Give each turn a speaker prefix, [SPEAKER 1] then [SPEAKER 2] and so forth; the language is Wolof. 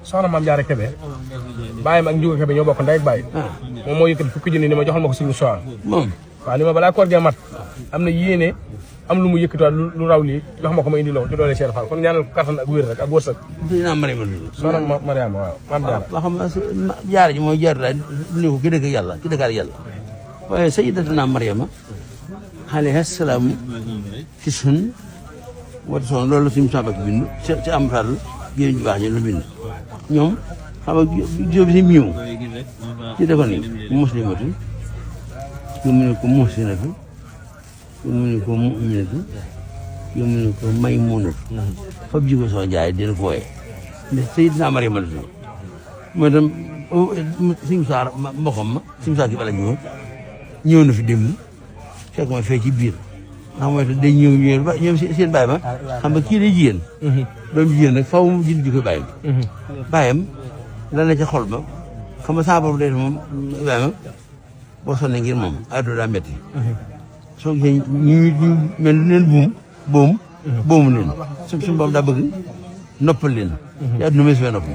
[SPEAKER 1] soxna maam Jaara Kebe bàyyam ak Njuga Kebe ñoo bokk ndey ak bàyyi moom moo yëkkati fukki junni ni ma joxal ma ko suñu soir waaw ni ma balaa koor gee mat am na yéene am lu mu yëkkatiwaat lu raw lii jox ma ko ma indi loo ci doole Cheikh Fall kon ñaanal ko kattan ak wér rek ak wërsëg
[SPEAKER 2] dinaa Mariama
[SPEAKER 1] soxna Mariama waaw maam Jaara
[SPEAKER 2] ba xam Jaara ji mooy jaar daal ni ko ki dëgg yàlla ki dëggaal yàlla waaye sayyidatuna Mariama alayha salaam ci sun wata son loolu suñu sabak bind ci am fall géej ju baax ñi lu bind ñoom xam nga jóobi si miiw ci defoon ni muslimatu yu mu ne ko muhsinatu yu mu ne ko mu'minatu yu mu ne ko maymunatu fab ji ko soo jaay dina ko wooye nde sayidina Mariama la tudd mooy tam sim saar mboxam ma sim saar ki bala ñëw na fi démb fekk ma fee ci biir ndax mooy day ñëw ba ñoom seen bàyyi ma xam nga kii day jigéen doom jigéen nag faw mu jël ji ko bàyyam bàyyam la na ca xol ba xam nga saa boobu day moom Ibrahima boo sonnee ngir moom adduna daa metti soo gisee ñu mel leen boomu leen suñu boobu daa bëgg noppal leen te adduna mes fee nopp